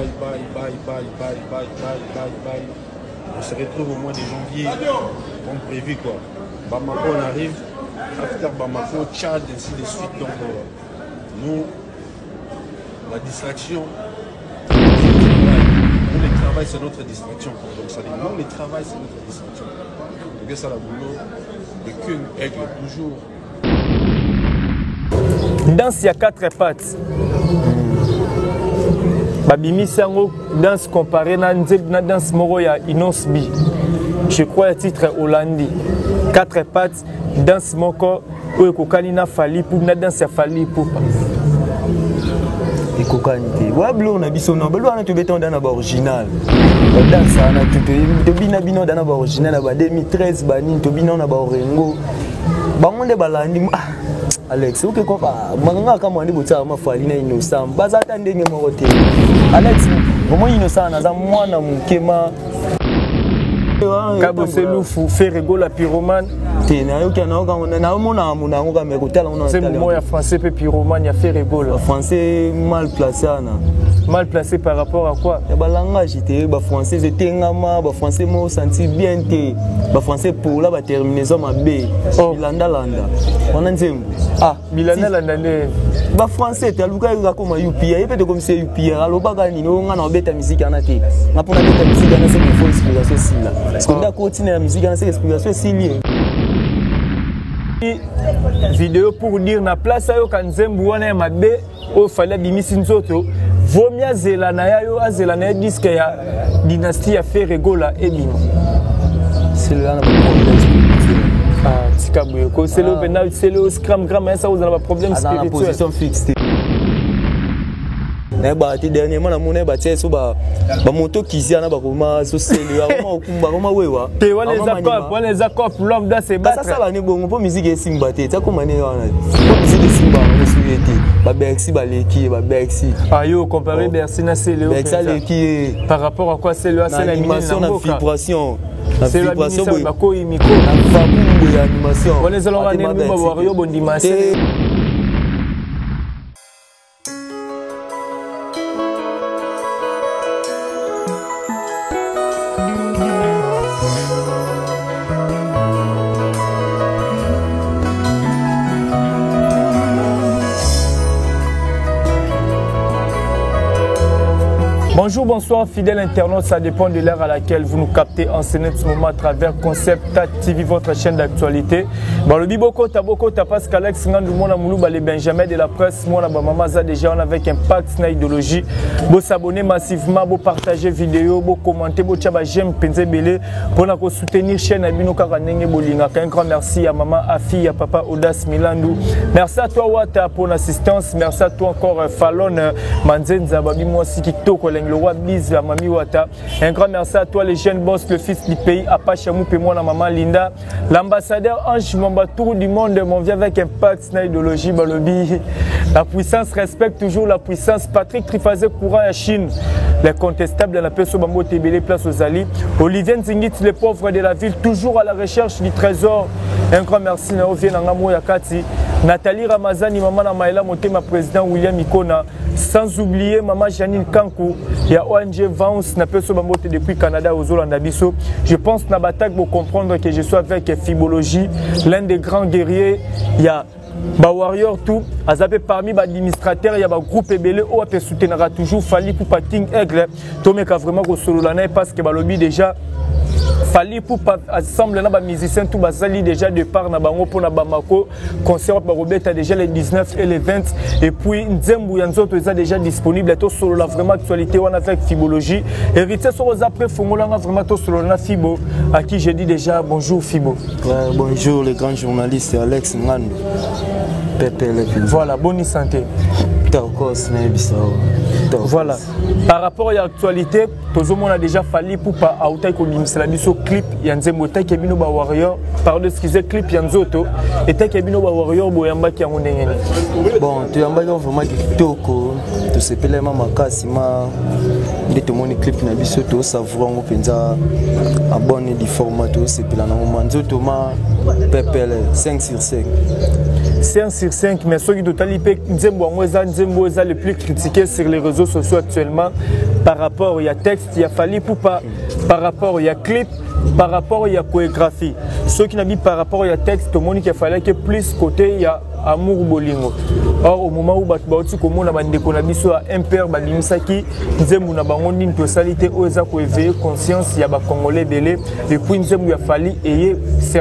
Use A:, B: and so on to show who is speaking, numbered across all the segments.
A: Bye, bye, bye, bye, bye, bye, bye, bye, bye. On se retrouve au mois de janvier, comme prévu quoi. Bamako, on arrive. After Bamako, Tchad, ainsi de suite. Donc, nous, la distraction, nous, le travail, c'est notre distraction. Donc, ça dit, nous, le travail, c'est notre distraction. Donc, ça, la boulot, le King Aigle, toujours.
B: Danse ya quatre pattes babimisi yango danse comparé na, na danse moko ya Inons B, je crois ya titre Olandi quatre pattes, danse moko oyo ekokani na Fally Ipupa, na danse ya Fally Ipupa.
C: Ekokani te. Wa biloko na biso no biloko wana tobeta da na baoriginal, badanse wana tobina bino da na baoriginal na ba 2013 banini, tobina na baorengo bango nde balandi. Ah, Alex, oke ko makanga kama ndi botiaka mafali na Innocent, baza ata ndenge moko te. Alex, omoi Innocent naza mwana moke ma
B: Kabose Lufu, Ferre Gola pyromane.
C: Te, nayoki, nayoka, naomonaka mona yango kame kotala ngo.
B: C'est mot ya français pe pyromane ya Ferre Gola.
C: Français mal placé wana.
B: Mal placé par rapport à quoi?
C: Ya balangage te, bafrançais etengama, bafrançais mo senti bien te, bafrançais pola, baterminaison mabe.
B: Oh.
C: Bilandalanda wana nzembo. Ah.
B: Bilandalanda nde.
C: Bafrançais te, aluka akoma upr, ye mpe tokomisa upr. Alobaka nini? Oyo nga na obeta misiki wana te, nga mpona beta misiki wana seke ifo explication esila, parce que nde akotina ya misiki wana seke explication esili ye.
B: Vidéo pour dire na place ayoka nzembo wana ya mabe oyo Fally abimisi nzoto, vomi azela na ya yo, azela na ye disque ya dynastie ya Ferre Gola ebima.
C: Selo wana baproblème spirituel.
B: Ah, tika boye ko selo mpenza, selo scram gram yasa kozala baproblème
C: aza na
B: spirituel.
C: Position fixe te, nayebaka te. Dernièrement namona batia so bamoto kizia na bakoma so sele, akoma okumba, akoma wewa.
B: Te, wana eza cop, wana eza cop, l'homme doit se
C: kasi
B: battre.
C: Asala ne bongo mpo musique esimba te, tiakoma ne wana mpo musique esimba yango soki ye te, babercy baleki ye, babercy.
B: Ah, yo comparé
C: Oh.
B: Bercy na Sele?
C: Bercy aleki ye.
B: Par rapport à quoi? Sele
C: Na
B: asala
C: animation, na vibration, na
B: Sele
C: vibration
B: abimisa
C: boye
B: bakoyi micro.
C: Na vakumbu ya animation.
B: Wana ezalaka
C: Atema
B: ndenge
C: Bercy
B: bawario
C: te.
B: bondima
C: Te.
B: Sele. Bonjour, bonsoir, fidèles internautes, ça dépend de l'heure à laquelle vous nous captez en ce net moment à travers Concept TV, votre chaîne d'actualité. Balobi bokota bokota parce qu'Alex Ngandou Mona Moulouba, les Benjamin de la presse, Mona Bamama za déjà on avec impact na idéologie. Bo s'abonner massivement, bo partager vidéo, bo commenter, bo tchaba j'aime penze belé pour na soutenir chaîne Abino kaka ndenge bolinga. Un grand merci à maman Afi, à papa Audace Milandou. Merci à toi Wata pour l'assistance, merci à toi encore Fallon Manzenza Babi Mwasi Kitoko le roi Bise la mami Wata. Un grand merci à toi les jeunes boss, le fils du pays Apache Moupe moi la maman Linda, l'ambassadeur Ange Mwamba tour du monde mon vieux avec impact na idéologie balobi. La puissance respecte toujours la puissance. Patrick Trifazé courant à Chine. Les contestables de la Peso Bambo Tébélé place aux Ali. Olivier Nzingit, les pauvres de la ville, toujours à la recherche du trésor. Un grand merci na Ovie Nangamo Yakati. Nathalie Ramazani, maman na Maëla Motema, président William Ikona. Sans oublier maman Janine Kankou, il y a ONG Vance, na Peso Bambo Té depuis Canada aux Holanda Biso. Je pense na batak pour comprendre que je suis avec Fibologie, l'un des grands guerriers. Il y a ba warrior tout, azape parmi ba administrateur, il y a ba groupe ebele o te soutenira toujours Fally Ipupa King Aigle. Tomeka vraiment ko solola na parce que ba lobby déjà Fally Ipupa ensemble na ba musicien tout bazali déjà de part na bango pour na Bamako concert ba robeta déjà les 19 et les 20 et puis nzembu ya nzoto eza déjà disponible. To solola vraiment actualité wana avec Fibologie héritier soko za pré fongolanga vraiment to solola na Fibo à qui je dis déjà bonjour Fibo.
C: Ouais, bonjour les grands journalistes Alex Ngando. Pepele.
B: Voilà, bonne santé.
C: Tokos na biso. Tokos.
B: Voilà. Par rapport à l'actualité, tozomona déjà Fally Ipupa autaki kobimisela biso clip ya nzembo etaki bino ba warrior, pardon, excusez, clip ya nzoto etaki bino ba warrior, boyambaki yango ndenge nini?
C: Bon, toyambaki yango vraiment kitoko, tosepelema makasi ma nde tomoni clip na biso, tosavoure yango mpenza a bonne et due forme, tosepela nango ma nzoto ma pepele 5 sur 5.
B: 5 sur 5, mais soki totali mpe nzembo yango eza nzembo eza le plus critiqué sur les réseaux sociaux actuellement par rapport ya texte ya Fally Ipupa, par rapport ya clip, par rapport ya chorégraphie. Soki nabi par rapport ya texte, tomoni qu'il fallait que plus côté ya amour bolingo. Or au moment où bato bauti komona bandeko na biso ya MPR babimisaki nzembo na bango nini tosali te oyo eza koéveiller conscience ya bacongolais ebele, et puis nzembo ya Fally eye,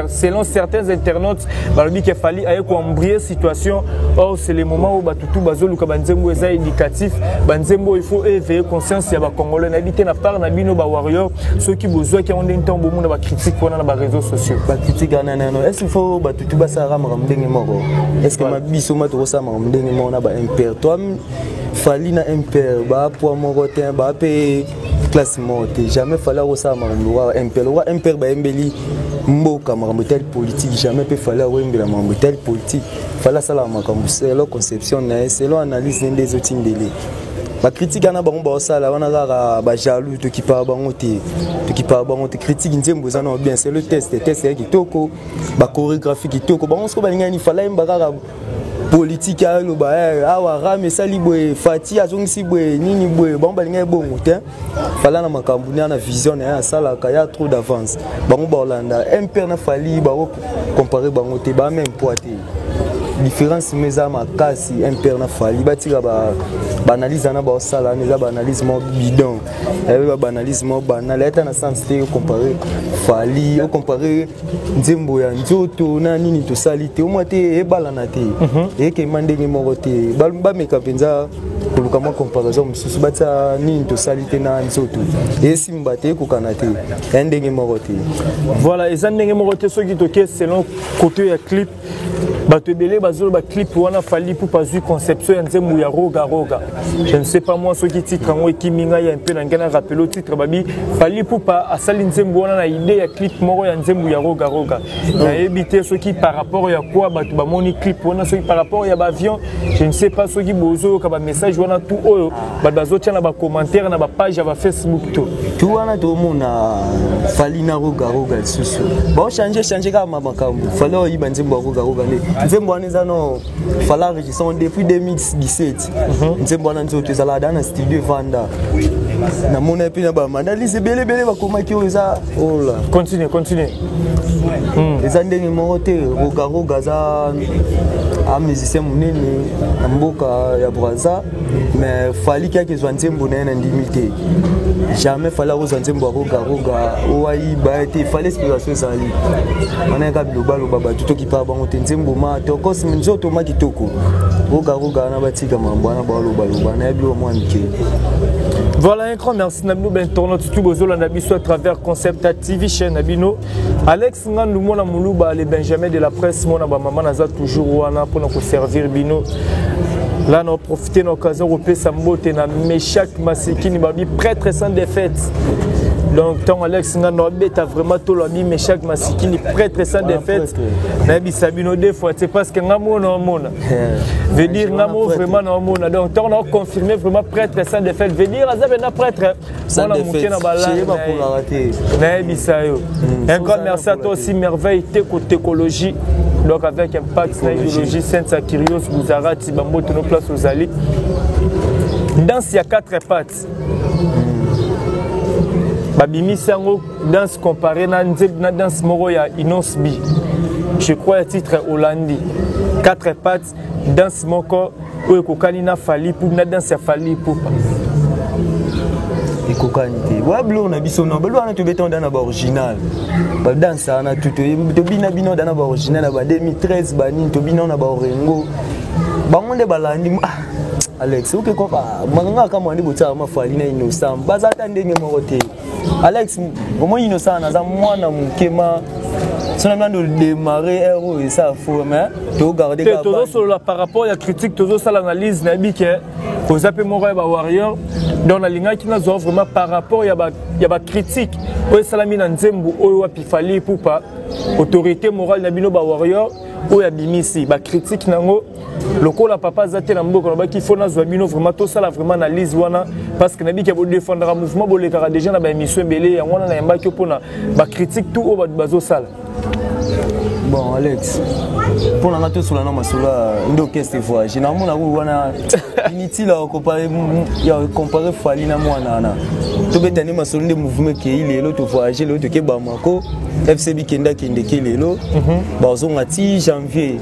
B: selon certains internautes, balobi ke Fally aye koembrouiller situation. Or c'est le moment où bato tu bazoluka banzembo eza éducatif, banzembo il faut éveiller conscience ya bacongolais. Nayebi te na part na bino bawarrior soki bozwaki yango ndenge ntango bomona bacritique wana na baréseaux sociaux.
C: Bacritique wana nano, est ce qu'il faut bato tu basalaka makambo ndenge moko? Est ce que biso ma tokosala makambo ndenge moko na ba MPR? To Fally na MPR baapoa moko te, baa mpe classe moko te. Jamais Fally akosala makambo lokola MPR, lokola MPR bayembeli mboka makambo etali politique. Jamais mpe Fally akoyembela makambo etali politique. Fally asalaka makambo selon conception na ye, selon analyse nde ezotindele. Bacritique wana bango baosala wana kaka bajaloux, tokipaka bango te, tokipaka bango te. Critique, nzembo eza nao bien, c'est le texte, texte ya kitoko, bachorégraphie kitoko. Bango soko balingani Fally ayemba kaka politike, aloba awa ram esali boye, Fati azongisi boye, nini boye. Bango balingai bongo te. Fally na makambo ne na vision na ye asalaka ya trop d'avance. Bango baolanda MPR na Fally, bao compare bango te, ba même poids te, différence mo eza makasi. MPR na Fally, batika baanalyse wana baosala wana, eza baanalyse moko bidon, yabe baanalyse moko banal, ata na sens te. Ocompare Fally, ocompare nzembo ya nzoto na nini tosali te, omwa te ebalana te, eyekema ndenge moko te. Bameka mpenza koluka mwa comparaison mosusu, batia nini tosali te na nzoto, esimba te, ekokana te, ya ndenge moko te.
B: Voilà, eza ndenge moko te. Soki toke selon côté ya clip, bato ebele bazoloba clip wana Fally Ipupa azwi conception ya nzembo ya Roga Roga. Je ne sais pas moi soki titre yango ekimi ngai ya mpe na ngai na rappele titre. Babi Fally Ipupa asali nzembo wana na idée ya clip moko ya nzembo ya Roga Roga. Nayebi te soki par rapport ya quoi bato bamoni clip wana, soki par rapport ya baavion, je ne sais pas. Soki bozoyoka bamessage wana tout oyo bato bazotia na bacommentaire na bapage ya bafacebook to
C: Tu wana tomona Fally na Roga Roga lisusu, baochange change kaka makambo. Fally oyiba nzembo ya Roga Roga nde nzembo wana eza no Fally enregistrement depuis 2017. Nzembo wana nzoto ezalaka da na studio evanda. Namona mpe na baanalyse ebele ebele bakomaki oyo eza ola.
B: Continue, continue.
C: Eza ndenge moko te. Roga Roga aza a musicien monene na mboka ya Braza, mais Fally kiaki ezwa nzembo na ye na ndimi te. Jamais Fally akozwa nzembo ya Roga Roga oyo ayiba ye te. Fally inspiration ezali wana yaka bilobaloba, bato tokipaka bango te. Nzembo ma tokos, nzoto ma kitoko. Roga Roga wana batika mambo wana balobaloba, nayebi oyo mwa mike.
B: Voilà, un grand merci na bino bainternaute tout bozolanda biso à travers Concept TV, chaîne na bino. Alex Ngandu mona Muluba, le Benjamin de la presse, mona bamama, naza toujours wana mpona koservir bino. Là na profiter na occasion kopesa mbote na Meshak Masikini, babi prêtre sans défaite. Donc ntango Alex Ngando abeta vraiment tolo, abi Meshak Masikini, prêtre sans défaite, nayebisa bino deux fois te, parce que nga mona omona, veut dire nga mo vraiment na omona. Donc ntango na confirmer vraiment prêtre sans défaite, veut dire aza pena prêtre mwana moke na balanga. Nayebisa yo, un grand merci à toi aussi, Merveille Teko Technologie, donc avec impact na idéologie, Sainte Akirios Buzarati, bambote no place ozali. Danse ya quatre pattes babimisi yango, danse comparé na na danse moko ya Innoss'B, je crois ya titre Olandi. Quatre pattes, danse moko oyo ekokani na Fally Ipupa, na danse ya Fally Ipupa.
C: Ekokani te. Wa biloko na biso no biloko wana tobeta da na baoriginal, badanse wana tu tobina bino da na baoriginal na ba 2013, banini tobina na baorengo. Bango nde balandi. Alex oke koka makanga kama nde botiaka mafali na Innocent, baza ata ndenge moko te. Alex, omoni Innocent naza mwana moke ma so na bino démarrer heure oyo eza faux, mais togarde.
B: Tozosolola par rapport ya critique, tozosala analyse. Nayebi ke oza mpe moko ya bawarrior, donc nalingaki nazwa vraiment par rapport ya bacritique oyo esalami na nzembo oyo wapi Fally Ipupa, autorité morale na bino bawarrior, oyo abimisi bacritique nango. Lokola papa aza te na mboka, nalobaki faut nazwa bino vraiment, tosala vraiment analyse wana, parce que nayebi ke bodefendaka mouvement, bolekaka déjà na baémission ebele. Yango wana nayambaki yo mpona bacritique tout oyo bato bazosala.
C: Bon Alex, mpo na nga tosola na masolo ya nde orchestre voyage namona ko wana inutile ya comparer Fally na mwana wana. Tobeta nde masolo nde mouvement ekei lelo, tovoyage lelo, toke Bamako, FC bikenda kende ke lelo, bazonga ti janvier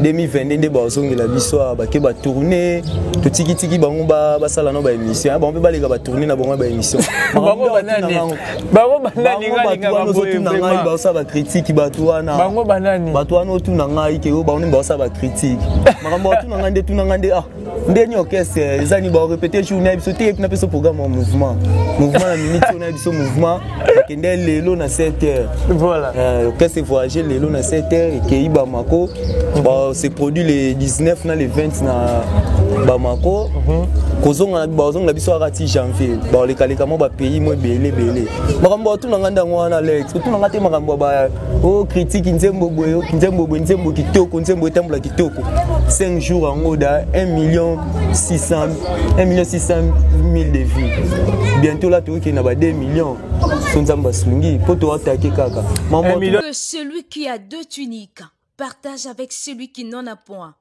C: 2022 nde bazongela biso awa, bake batourne, totikitiki bango basala no baémission, bango mpe baleka batourne na bango baémission.
B: Bango banani? Bango banani?
C: Ngai ozotuna ngai baosala bacritique bato wana.
B: Bango banani?
C: Bato wana otuna ngai ke bango nde baosala bacritique. Makambo batuna ngai nde tuna ngai nde ah ndeni orchestre eza ni barépété jour na biso te, na biso programme ya mouvement na minute oyo na biso mouvement ekende lelo na 7 heures.
B: Voilà.
C: Orchestre voyage lelo na 7 heures, ekei Bamako, se produit le 19 na le 20 na Bamako. Kozonga bazonga biso aka ti janvier, balekaleka mwa bapays mo ebele ebele. Makambo batuna ngai ndango wana Alex, kotuna ngai te makambo ba o critique nzembo boye, nzembo boye, nzembo kitoko, nzembo etambola kitoko. 5 jours yango da 1 million 600, 1 million 600 000 de vues. Bientôt là tokokende na ba 2 millions so Nzambe asungi, mpo toatake kaka.
D: Que celui qui a deux tuniques partage avec celui qui n'en a point,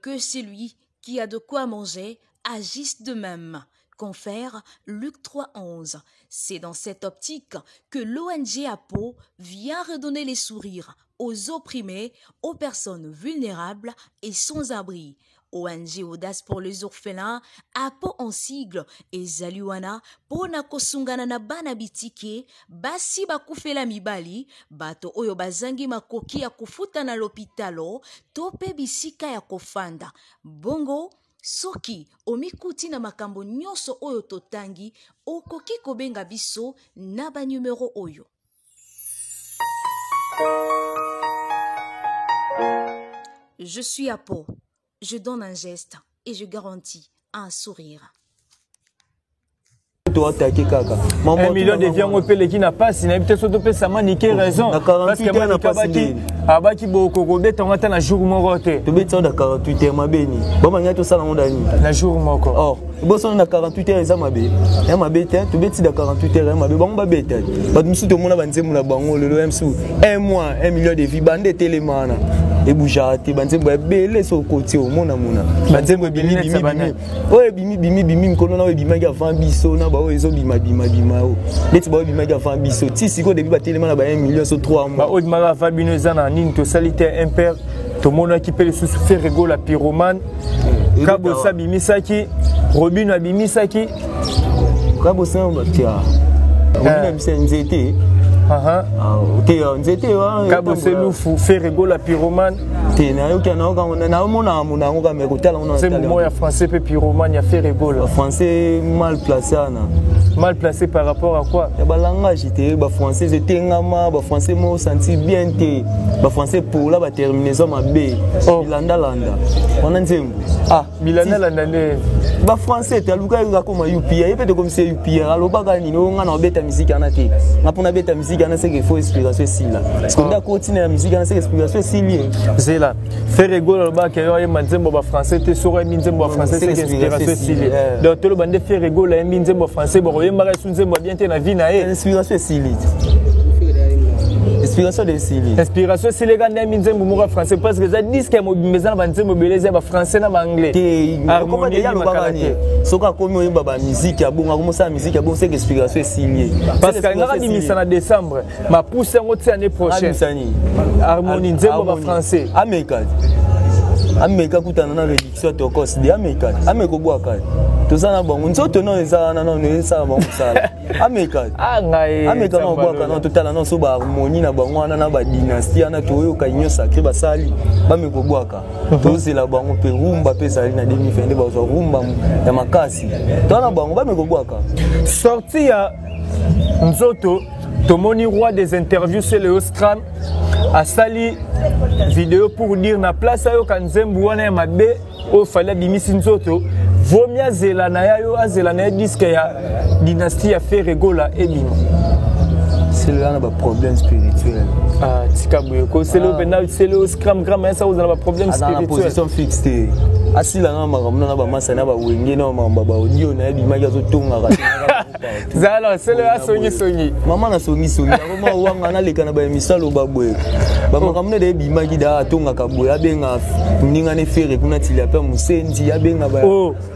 D: que celui qui a de quoi manger agisse de même. Confère Luc 3.11. C'est dans cette optique que l'ONG APO vient redonner les sourires aux opprimés, aux personnes vulnérables et sans abri. ONG Audace pour les orphelins, APO en sigle, ezali wana pona kosungana na bana bitike, basi bakufela mibali, bato oyo bazangi makoki ya kofuta na lopitalo to mpe bisika ya kofanda. Bongo soki omikuti na makambo nyonso oyo totangi, okoki kobenga biso na banumero oyo. Je suis APO. Je donne un geste et je garantis un sourire.
C: Toatake kaka.
B: 1 million de vues yango mpe eleki na mpasi. Nayebi te so topesa Manike raison, parce que Manike abaki abaki boko kobeta yango ata na jour moko te.
C: Tobeti yango na 48 heures, mabeni bamangai tosala yango dani
B: na jour moko.
C: Or bosona na 48 heures eza mabe ya mabe te. Tobeti na 48 heures ya mabe, bango babeta. Bato mosusu tomona banzembo na bango lelo ya mosusu 1 mois 1 million de vues, bande etelema wana, ebougeaka te. Banzembo ebele so okoti omonamona banzembo ebimi bimi bimi oyo ebimi bimi bimi mikolo na oyo ebimaki avant biso na baoyo ezobima bima bima oyo neti baoyo ebimaki avant biso ti sikoyo debi batelema na ba 1 million so 3 mois.
B: Baoyo ebimaka avant bino eza na nini? Tosali te impere, tomonaki mpe lisusu Ferre Gola pyromane, Kabosa abimisaki, Robino abimisaki.
C: Kabosa tia Robino abimisa nzete te, nzete.
B: Kabose Lufu, Ferre Gola pyromane.
C: Te, nayoki, nayoka, naomona mona yango kaka, me kotala ngo.
B: Nzembo moko ya français mpe pyromane ya Ferre Gola.
C: Français mal placé wana.
B: Mal placé par rapport à quoi?
C: Ya balangage te, bafrançais etengama, bafrançais mo senti bien te, bafrançais pola, baterminaison mabe. Bilandalanda wana nzembo.
B: Ah, bilandalanda nde.
C: Bafrançais te, aluka akoma upr, ye mpe tokomisa upr. Alobaka nini? Oyo nga na obeta misiki wana te, nga mpona beta misiki wana seke faut inspiration esila, parce que nde akotina ya misiki wana seke inspiration esili ye.
B: Zela, Ferre Gola alobaka yo ayemba nzembo bafrançais te, soki ayembi nzembo ya français seke inspiration esili. Donc toloba nde Ferre Gola ayembi nzembo ya français, bokoyembaka esu nzembo ya bien te na vie na ye.
C: Inspiration esili, inspiration de esili.
B: Inspiration esili eka nde ayembi nzembo moko ya français, parce que eza disque ya mobimba, eza na banzembo ebele, eza ya bafrançais na baanglais.
C: Te, alobaka nini? Soki akomi oyemba bamiziki ya bongo, akomosala miziki ya bongo, seke inspiration esili ye.
B: Parce que alingaka bimisa na décembre, mapuse yango ti année prochaine. Harmonie, nzembo bafrançais.
C: Ameka, ameka kutana na réduction ya tokos de, ameka, ameka obwaka. Toza na bango, nzoto nano eza wana, nano esala bango mosala. Ameka, ameka na obwaka nano, totala nano so baharmonie na bango wana na badynastie wana toyoka union sacré basali. Bameka obwaka, tozela bango mpe rumba mpe ezali na 2022, bazwa rumba ya makasi. Toza na bango, bameka obwaka.
B: Sortie ya nzoto, tomoni roi des interviews Celeo Scram asali vidéo pour dire na place ayoka nzembo wana ya mabe oyo Fally abimisi nzoto, vomi azela na ya yo, azela na ye disque ya dynastie ya Ferre Gola ebima.
C: Celeo na baproblème spirituel.
B: Ah, tika boye ko Celeo mpenza, Celeo Scram gram ayesa kozala baproblème
C: spirituel. Position fixe te. Asila na makambo na bamasa na bawenge na makambo ya baaudio na ye bimaki azotongaka.
B: Zala sele asongisongi.
C: Mama na songisongi akoma wanga naleka na baémission aloba boye bamakambo nde ebimaki da atongaka boye, abenga moninga ne Ferre kuna tilia mpe mosenzi abenga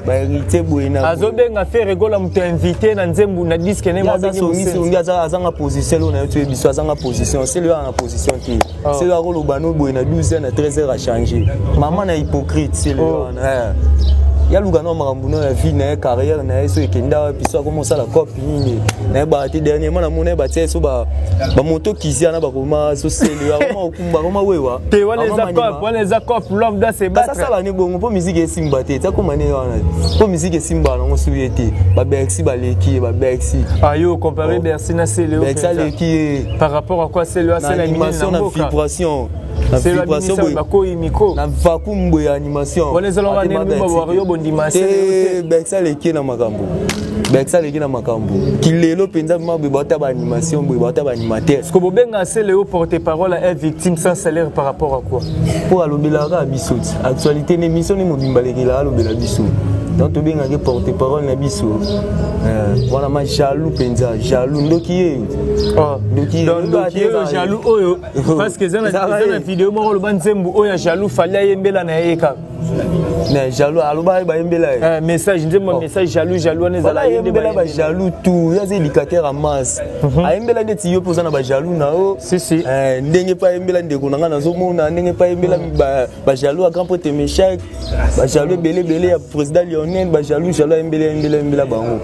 C: bahéritier boye na
B: azobenga Ferre Gola moto invité na nzembo na disque ne.
C: Aza songisongi, azanga position. Eloko na yo toyebi biso, azanga position. Sele oyo na position te. Sele akoloba no boye na 12 heures, na 13 heures achange. Mama na hypocrite sele wana yaluka no makambo no ya vie na ye, carrière na ye so ekenda wapi, so akoma osala cope nini nayebaka te. Dernièrement namona ye batia so bamoto kizia na bakoma so sele akoma okumba, akoma wewa.
B: Te, wana eza cop, wana eza cop. L'homme doit se battre.
C: Asala ne bongo mpo musique esimba te. Tia koma ne wana mpo musique esimba nango soki ye te. Babercy baleki ye, babercy.
B: Ayo comparer Bercy na Sele?
C: Bercy aleki ye.
B: Par rapport à quoi? Sele
C: asala animation na vibration,
B: na vibration boye, bakoyi micro
C: na vacuum boye ya animation.
B: Wana ezalaka ndenge bawario bondima.
C: Te, Bercy aleki na makambo, Bercy aleki na makambo kilelo mpenza. Ma boye bauta baanimation boye, bauta baanimateur.
B: Parce que bobenga Sele oyo porte parole à victime sans salaire, par rapport à quoi?
C: Mpo alobelaka biso ti actualité na émission ne mobimba alekela alobela biso, donc tobengaki porte parole na biso wana. Ma jaloux mpenza, jaloux, ndoki ye.
B: Ndoki oyo, jaloux oyo, parce que eza na video moko oloba nzembo oyo ya jaloux Fally ayembela na ye kaka.
C: Mais jaloux aloba bayembela
B: ye message, nzembo message jaloux, jaloux wana ezala.
C: Ayembela bajaloux tout, ye aza éducateur ya masse. Ayembela ndeti yo mpe oza na bajaloux na yo.
B: Si si.
C: Ndenge mpe ayembela ndeko na ngai, nazomona ndenge mpe ayembela bajaloux ya grand prêtre Meshak, bajaloux ebele ebele ya président Lionel, bajaloux jaloux ayembela, ayembela, ayembela bango.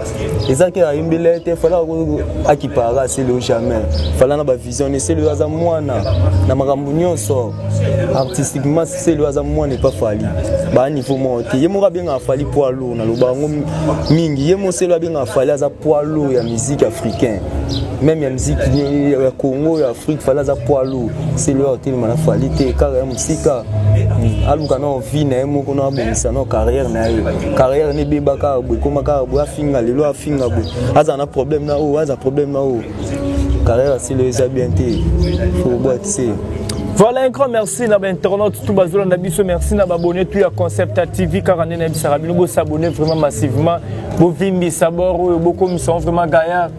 C: Eza ke ayembela te. Fala akipara asele o jamais Fala na bavision ne. Sele oyo aza mwana na makambo nyonso artistiquement. Sele oyo aza mwana epa Fally, baa niveau moko te. Ye moko abengaka Fally poids lourd, naloba yango mingi. Ye mo Sele abengaka Fally aza poids lourd ya musique africain, même ya musique ya Congo, ya Afrique. Fally aza poids lourd. Sele oyo atelema na Fally te, kaka ya mosika. Aluka na vie na ye moko na abongisa na carrière na ye. Carrière ne ebeba kaka boye, ekoma kaka boye, afinga lelo, afinga boye, azala na problème na oyo, aza problème na oyo. Carrière asili eza bien te, faut bwakise.
B: Voilà, un grand merci na internaute tout bazolanda biso, merci na abonné tout ya Concept TV. Kaka nde nayebisaka bino, bosabonner vraiment massivement, bovimbisa bord oyo, bokomisa vraiment gaillard,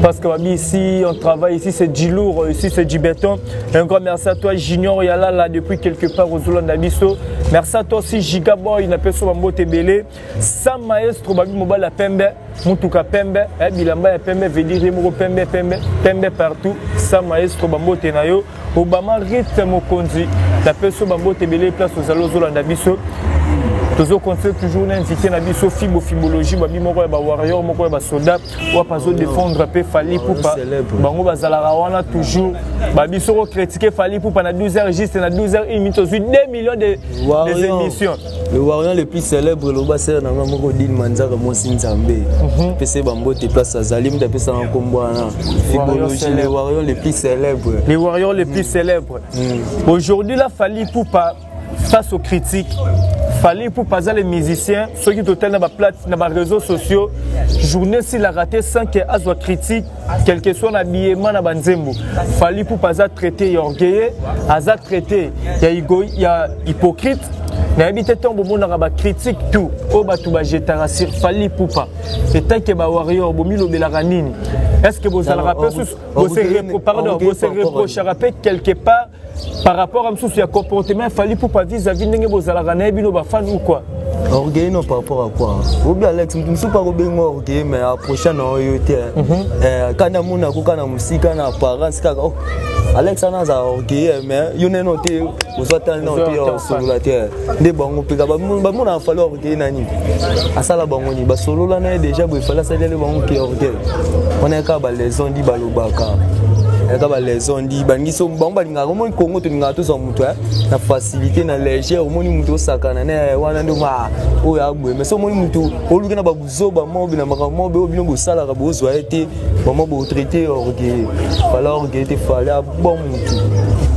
B: parce que babi ici on travaille, ici c'est du lourd, ici c'est du béton. Un grand merci à toi Junior Yalala depuis quelque part ozolanda biso. Merci à toi aussi Giga Boy, napesi bambote ebele. Sam Maestro, babi mobali ya pembe, mutuka pembe, bilamba ya pembe, veut dire ye moko pembe, pembe pembe partout. Sam Maestro, bambote na yo. Obama Rit Mokonzi, napesi yo bambote ebele place ozali ozolanda biso. Tozocontinue toujours na invité na biso Fibo Fibologie, babi moko ya bawarrior, moko ya basoda oyo azodéfendre mpe Fally Ipupa. Bango bazalaka wana toujours. Babi soko ocritique Fally Ipupa na 12 heures juste, na 12 heures 1 minute, ozwi 2 millions de des émissions.
C: Le warrior le plus célèbre, loba sere na nga moko Dile Manzaka, mwasi Nzambe, pese bambote place azali, mutu apesanga nkombo wana Fibologie, le warrior le plus célèbre.
B: Les warriors les plus célèbres. Aujourd'hui là, Fally Ipupa face aux critiques, Fally Ipupa aza les musiciens, soki totali na baplate na baréseaux sociaux, journée s'il a raté sans que azwa critique, quel que soit na habillement, na banzembo, Fally Ipupa aza traité ya orgueilleux, aza traité ya égo, ya hypocrite. Nayebi te, ntango bomonaka bacritique tout oyo bato bajetaka sur Fally Ipupa, etanke bawarrior, bomilobelaka nini? Est ce que bozalaka mpe susu, pardon, bose reprochaka mpe quelque part par rapport à mosusu ya comportement Fally Ipupa vis-à-vis ndenge bozalaka na ye, bino bafan ou quoi?
C: Orgueil non, par rapport à quoi? Obi Alex, mutu mosusu akobenga orgueil, mais approche na oyo te. Kana amonako kaka na mosika na apparence kaka, oh, Alex wana azala orgueil, mais yo neno te, ozwa tali nano te, osolola te. Nde bango mpe bamonaka Fally orgueil na nini asala bango nini, basolola na ye déjà boye. Fally asaleli bango ke orgueil wana kaka balaison ndi balobaka, yaka balaison ndi balingi so bango balingaka. Omoni Kongo, tolingaka tozwa moto na facilité, na légère. Omoni moto osakana na wana nde oyo aboye, mais so omoni moto oluki na babuzoba mobe na makambo mobe oyo bino bosalaka, bozwa ye te, mama botraite orgueil. Fally orgueil te. Fally abon motu,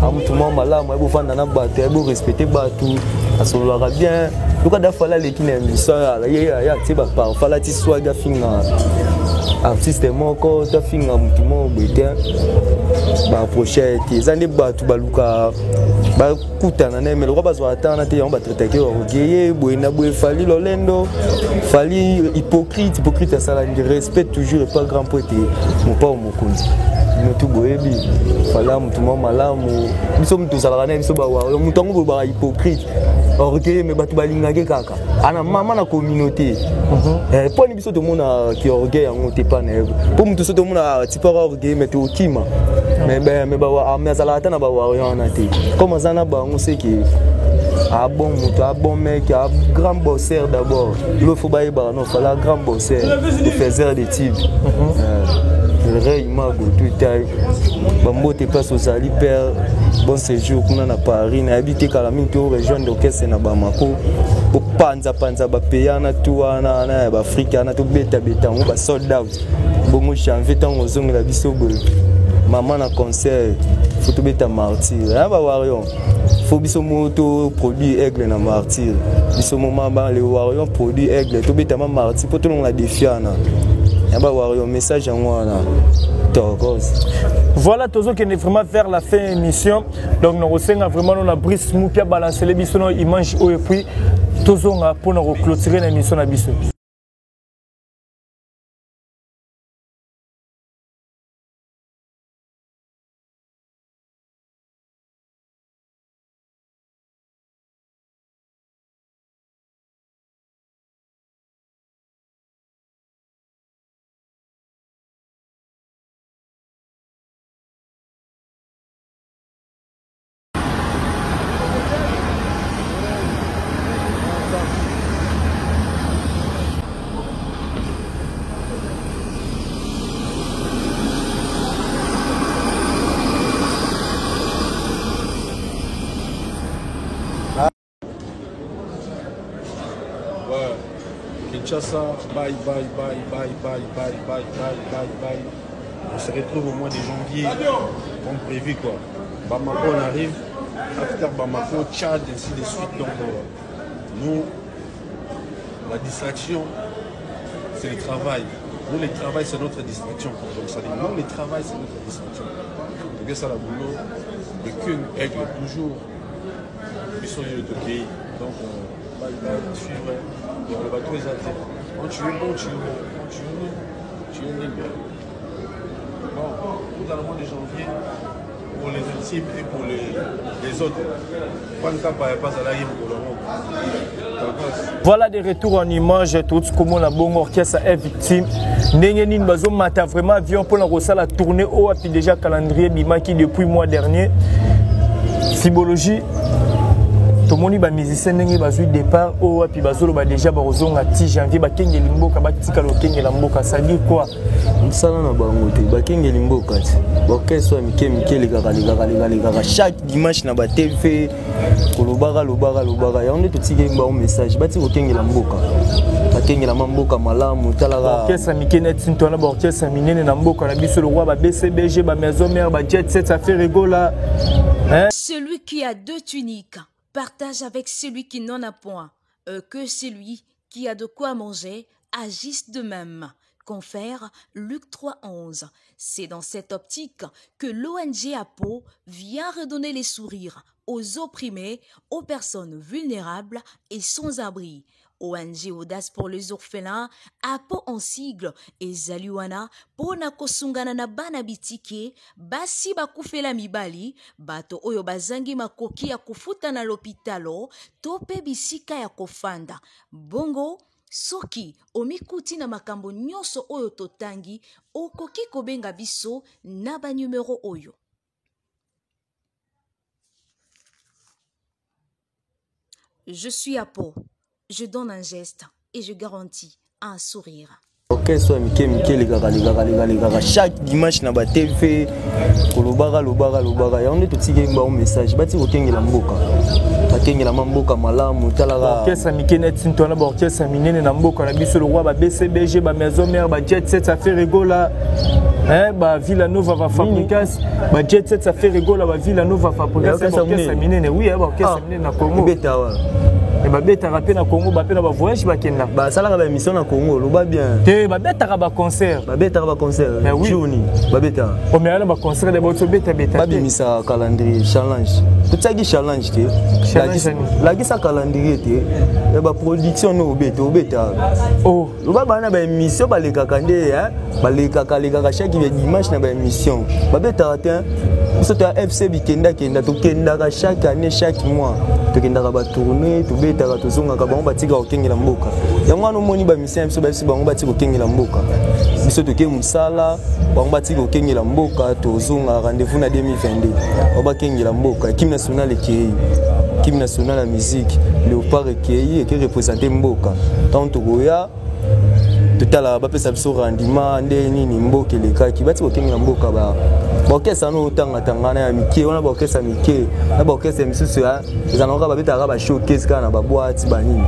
C: amutu mwa malamu, aye bofanda na bato, aye borespecte bato, asololaka bien. Luka da Fally aleki na émission, ye atie baparfum, alati swag, afinga artiste moko to afinga motu moko boye te, baapproche ye te. Eza nde bato baluka. Bakutana na ye mais lokwa bazwaka temps wana te, yango batraitaki orgueilleux boye na boye. Fally lolendo, Fally hypocrite, hypocrite asalaki respect toujours epa grand po ete mopao mokonzi. Bino tu boyebi Fally motu mwa malamu, biso motu tozalaka na ye, biso bawario motu yango boye baka hypocrite, orgueilleux, mais bato balingaki kaka ana mama na communauté. Mponi biso tomona ki orgueil yango te pa na ye, mpo motu so tomona tipaka orgueil, mais tokima, mais azalaka ata na bawario wana te. Comme aza na bango, seke a bon moto, a bon mec, a grand bosseur d'abord. Lo fo bayebaka no Fally grand bosseur, le faiseur de tube. Rey Mago tutai bambote place ozali, père, bon séjour kuna na Paris. Nayebi te kala mingi to rejoindre orchestre na Bamako, bopanzapanza bapeya wana tu wana na ya baAfrike wana, tobetabeta yango ba sold out. Bongo janvier ntango ozongela biso boye mama na concert, fo tobeta Martyr ya bawarrior, fo biso mo to produit Aigle na Martyr, biso mo mama le warrior produit Aigle, tobetama Martyr mpo tolongola défi wana ya bawarrior. Message yango wana, tokos.
B: Voilà, tozokende vraiment vers la fin émission. Donc nakosenga vraiment no na Brice Mupia balancele biso no image oyo, puis tozonga mpona koclôturer na émission na biso.
A: Ouais. Kinshasa, bye, bye, bye, bye, bye, bye, bye, bye, bye, bye. On se retrouve au mois de janvier, comme prévu, quoi. Bamako, on arrive. After Bamako, Tchad, ainsi de suite. Donc, nous, la distraction, c'est le travail. Nous, le travail, c'est notre distraction. Donc, ça dit, nous, le travail, c'est notre distraction. Donc, ça, la boulot, le King Aigle, toujours, ils sont de pays. Donc, bye bye, suivre. Et on va tous les Quand tu es bon, tu es bon. Quand tu es nul, tu es nul. Bon, tout dans le mois de janvier, pour les intimes et pour les autres.
B: Voilà, des retours en image, tout comme on a bon orchestre est victime. Ndenge nini bazomata vraiment avion mpona kosala tournée oyo api déjà calendrier bimaki depuis mois dernier. Fibologie, tomoni bamusicien ndenge bazwi départ oyo wapi, bazoloba déjà bakozonga ti janvier. Bakengeli mboka batikala kokengela mboka, c'est-à-dire quoi?
C: Mosala na bango te, bakengeli mboka ti baorchestre ya mike mike elekaka lekaka lekaka lekaka chaque dimanche na baTV, kolobaka lobaka lobaka. Yango nde totikeli bango message, bati kokengela mboka, bakengelama mboka malamu, talaka.
B: Orchestre mike neti nto wana, baorchestre minene na mboka na biso lokwa ba BCBG, ba Maison Mère, ba Jet Set, ça fait rigola, hein?
D: Celui qui a deux tuniques partage avec celui qui n'en a point, que celui qui a de quoi manger agisse de même. Confère Luc 3.11. C'est dans cette optique que l'ONG APO vient redonner les sourires aux opprimés, aux personnes vulnérables et sans abri. ONG Audace pour les orphelins, APO en sigle, ezali wana pona kosungana na bana bitike, basi bakufela mibali, bato oyo bazangi makoki ya kofuta na lopitalo to mpe bisika ya kofanda. Bongo soki omikuti na makambo nyonso oyo totangi, okoki kobenga biso na banumero oyo. Je suis à Pau. Je donne un geste et je garantis un sourire.
C: Orchestre ya mike mike elekaka lekaka lekaka lekaka chaque dimanche na baTV, kolobaka lobaka lobaka. Yango nde totikeli bango message, bati kokengela mboka, bakengelama mboka malamu, talaka.
B: Orchestre mike neti nto wana, baorchestre minene na mboka na biso lokwa ba BCBG, ba Maison Mère, ba Jet Set, ça fait rigola, hein, ba Villa Nova, ba Fabricas, ba Jet Set, ça fait rigola, ba Villa Nova, Fabricas,
C: orchestre
B: minene, oui, ba orchestre minene na Congo.
C: Ebeta wana.
B: Mais babetaka mpe na Congo, bape na bavoyage bakendaka.
C: Basalaka baémission na Congo, loba bien.
B: Te, babetaka baconcert.
C: Babetaka baconcert?
B: Mais oui.
C: Joni babetaka?
B: Omeyala na baconcert de bato betabeta.
C: Babimisa calendrier, challenge totiaki, challenge te.
B: Challenge nini?
C: Lakisa calendrier te ya baproduction no obeta, obeta.
B: Oh.
C: Loba bana baémission balekaka nde, hein, balekaka lekaka chaque dimanche na baémission, babetaka te. Biso toya FC bikendakenda, tokendaka chaque année, chaque mois tokendaka batournée, tobetaka, tozongaka. Bango batika kokengela mboka. Yango wana omoni bamusicien ya biso bayebisi bango batika kokengela mboka. Biso toke mosala, bango batika kokengela mboka. Tozonga rendez-vous na 2022. Bao bakengela mboka. Équipe nationale ekei, équipe nationale ya musique Léopard ekei, eke représente mboka. Ntango tokoya, totala bapesa biso rendement nde nini. Mboka elekaki, bati kokengela mboka. Baorchestre wana otangatanga ya mike wana, baorchestre ya mike na baorchestre misusu ezalaka kaka babetaka bashowcase kaka na baboîte banini,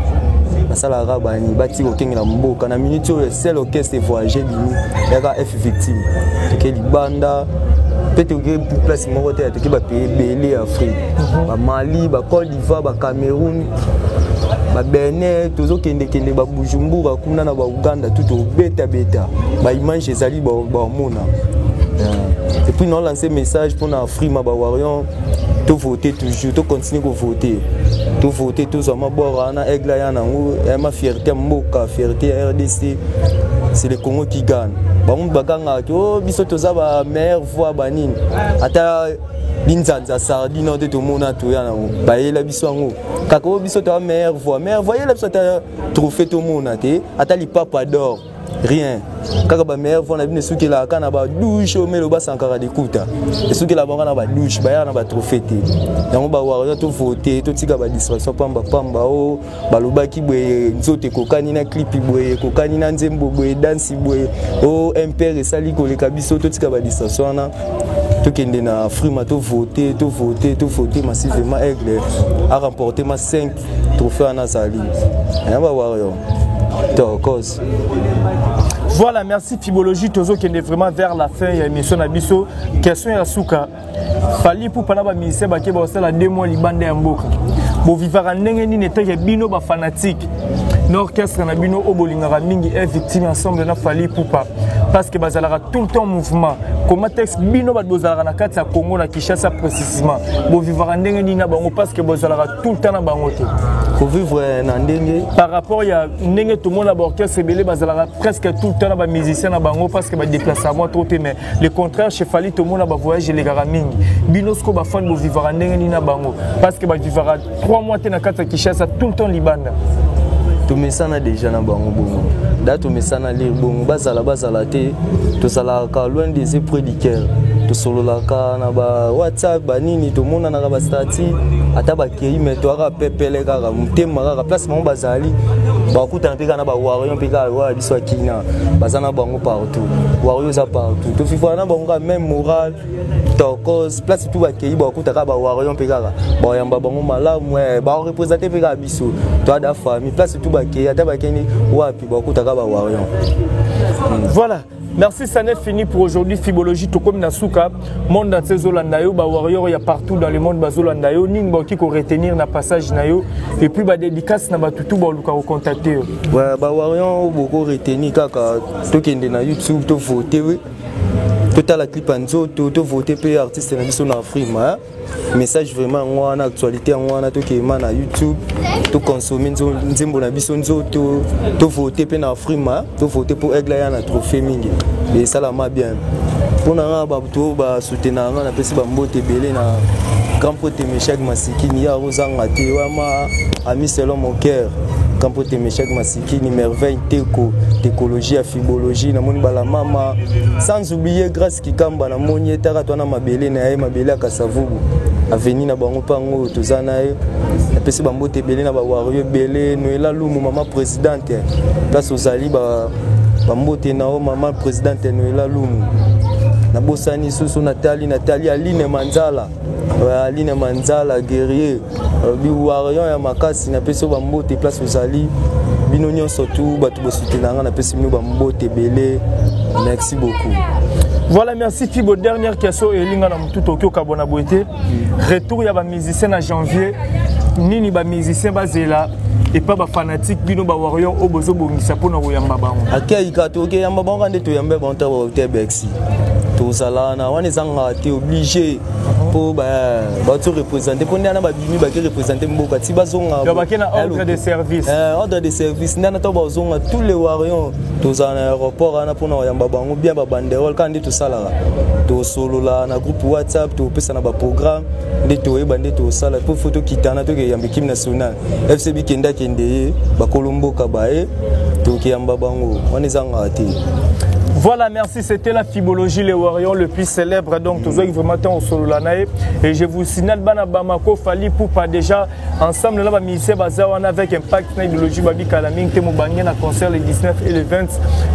C: basalaka bani. Bati kokengela mboka. Na minute oyo, seul orchestre voyage bimi yaka F Victime. Toke libanda mpe toke place moko te, toke bapays ebele ya Afrique, bamali, bacôte d'Ivoire, bacameroun, babenin, tozokendekende babujumbura kuna na bauganda, tu tobetabeta, baimage ezali baomona. Et puis naolance message mpona Afrima, bawarrior, tovote toujours, tocontinue kovote, tovote, tozwa mabor wana. Aigle aya nango ma fierté ya mboka, fierté ya RDC. C'est le Congo qui gagne. Bango bagangaka o biso toza ba meilleure voix banini, ata linzanza sardine oyo te tomona toya nango, bayela biso yango kaka oyo biso toza meilleure voix, meilleure voix. Yela biso ata trophée tomona te, ata lipapa d'or, rien. Kaka bameilleure voix na bino esukelaka kaka na badouche oyo melo basankaka likuta, esukela bango na badouche, bayaka na batrophée te. Yango bawarrior, tovote, totika badistraction pambapamba o balobaki boye, nzoto ekokani na clip boye, ekokani na nzembo boye, dansi boye, o MPR esali koleka biso. Totika badistraction wana, tokende na Afrima, tovote, tovote, tovote massivement. Aigle a remporté ma 5 trophée wana, azali ya bawarrior tokos.
B: Voilà, merci Fibologie. Tozokende vraiment vers la fin ya émission na biso. Question ya suka. Fally Ipupa na bamusicien bake basala 2 mois libanda ya mboka. Bovivaka ndenge nini eteke bino bafanatique na orchestre na bino oyo bolingaka mingi, F Victime ensemble na Fally Ipupa, parce que bazalaka tout le temps mouvement? Comment texte bino bato bozalaka na kati ya Congo, na Kinshasa précisément, bovivaka ndenge nini na bango, parce que bozalaka tout le temps na bango te?
C: Kovivre na ndenge?
B: Par rapport ya ndenge tomona baorchestre ebele bazalaka presque tout le temps na bamusicien na bango, parce que badéplace mwa trop te. Mais le contraire chez Fally, tomona bavoyage elekaka mingi. Bino siko bafan, bovivaka ndenge nini na bango, parce que bavivaka 3 mois te na kati ya Kinshasa, tout le temps libanda?
C: Tomesana déjà na bango bongo da, tomesana lire bongo. Bazala bazala te, tozalaka loin des yeux, près du cœur. Tosololaka na ba WhatsApp banini, tomonanaka bastati. Ata bakei, me toyaka pepele kaka motema kaka place bango bazali, bakutana mpe kaka na bawarrior mpe kaka oyo biso akina baza na bango partout. Warrior eza partout, tofifana na bango kaka même moral tokos. Place tu bakei, bakutaka bawarrior mpe kaka bayamba bango malamu, bareprésente mpe kaka biso toada famille. Place tu bakei, ata bakei wapi, bakutaka bawarrior.
B: Voilà. Merci, ça n'est fini pour aujourd'hui. Fibologie, tokomi na suka, monde entier ezolanda yo, ba warrior ya partout dans le monde bazolanda yo. Nini baoki ko retenir na passage na yo, et puis ba dédicace na batutu baluka ko contacter yo?
C: Ouais, ba warrior oyo boko retenir kaka, tokende na YouTube, tovote, totala clip ya nzoto, tovote mpe artiste na biso na Afrima. Message vraiment yango wana, actualité yango wana. Tokema na YouTube, tokonsome nzembo na biso nzoto, tovote mpe na Afrima, tovote mpo Aigle aya na trophée mingi, esalama bien. Mpo na nga, bato oyo basoutenaka nga, napesi bambote ebele na grand pote Meshak Masikini, ya kozanga te wama ami selon mon cœur, grand pote Meshak Masikini, Merveille Teko, technologie ya Fibologie, namoni bala mama, sans oublier Grâce Kikamba. Namoni ye taka to na mabele na ye, mabele ya Kasavubu, aveni na bango mpango oyo toza na ye. Napesi bambote ebele na bawario ebele. Noela Lumu, mama présidente, place ozali, bambote na yo mama présidente Noela Lumu. Nabosani susu, natali natali Aline Manzala, Aline Manzala guerrier, biwarion ya makasi, napesi yo bambote place ozali. Bino nyonso tu bato bosutena nga, napesi bino bambote ebele. Merci beaucoup.
B: Voilà, merci Fibo. Dernière question elinga na mutu, toki okabona boye te. Retour ya bamusicien na janvier, nini bamusicien bazela? Epa ba fanatique bino ba warrior oyo bozobongisa mpona koyamba bango.
C: Akei kaka, tokeyamba bango kaka nde toyamba bango ta bahotel Bexi. Tozala wana, wana ezangaka te, obligé mpo bato représente, mpo nde wana babimi, bake représente mboka ti bazonga.
B: Bake na ordre de service.
C: Ordre de service nde wana. To bazonga, tous les warriors tozala na aéroport wana mpona koyamba bango bien, babanderole kaka nde tosalaka. Tosolola na groupe WhatsApp, topesa na baprogramme nde toyeba nde tosala mpo fo tokitana, tokeyamba équipe nationale. FC bikende akende ye, bakolo mboka baye, tokeyamba bango, wana ezangaka te.
B: Voilà, merci. C'était la Fibologie, les Warriors le plus célèbre. Donc, tous vraiment temps au solo. Et je vous signale, Bana Bamako, Fally Ipupa, déjà, ensemble, là, ministère baza wana avec impact na idéologie, Babi Kalaming, Temo Bangé, na concert le 19 et le 20.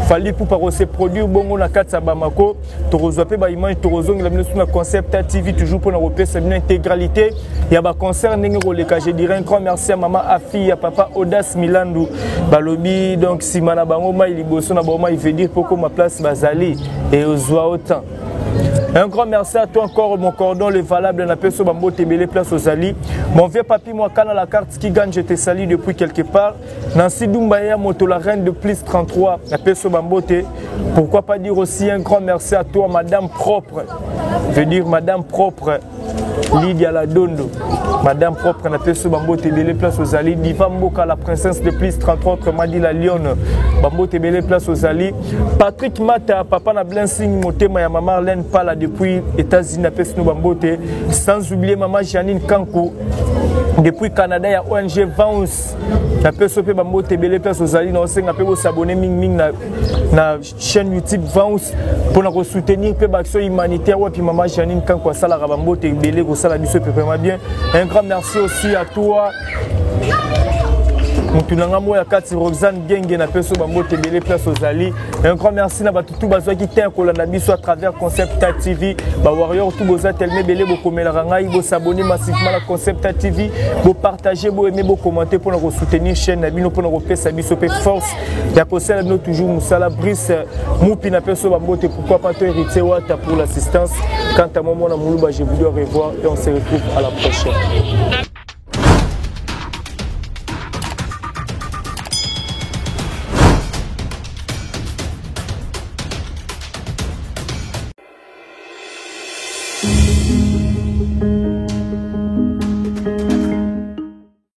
B: Fally Ipupa, se produire bongo na kati Bamako. Tokozwa pe ba image, tokozongela bino na Concept TV, toujours pour na kopesa bino intégralité. Il y a ba concert ndenge koleka. Je dirais un grand merci à maman Afi, à papa Audace Milandu. Balobi, donc, sima na bango mai liboso na bango mai, veut dire poko ma place bazali et ozwa autant. Un grand merci à toi encore, mon cordon, le valable, na peso bambo tebele place aux ali. Mon vieux papy, moi, kana la carte qui gagne, je te salue depuis quelque part. Nancy Doumbaya, moto la reine de plus 33, na peso bambote. Pourquoi pas dire aussi un grand merci à toi, madame propre. Je veux dire, madame propre, Lydia Ladondo. Madame propre, na peso bambote ebele place aux ali. Diva Mboka, la princesse de plus 33, autrement dit la lionne. Bambote ebele place aux ali. Patrick Mata, papa na Blessing, motema ya maman Marlène Pala depuis États-Unis, na peso bambote. Sans oublier maman Janine Kanko depuis Canada ya ONG Vance. Na peso pe bambote ebele place aux ali, na osenga pe bosabonner mingi mingi na chaîne YouTube Vance pour na soutenir pe action humanitaire wapi maman Janine Kanko asalaka bambote ebele kosala biso pe vraiment bien. Un grand merci aussi à toi, mutu na nga moko ya kati, Roxane Genge, na peso bambote ebele place ozali. Un grand merci na bato tu bazwaki te kolanda biso à travers Concept TV. Ba warrior tu boza tellement ebele, bokomelaka ngai, bosabonner massivement na Concept TV, bopartage, boaime, bocommenter mpona kosoutenir chaîne na bino, mpona kopesa biso mpe force ya kosala bino toujours mosala. Brice Mupi, na peso bambote. Pourquoi pas to Héritier Wata pour l'assistance. Quant à moi, mwana Muluba, je vous dis au revoir et on se retrouve à la prochaine.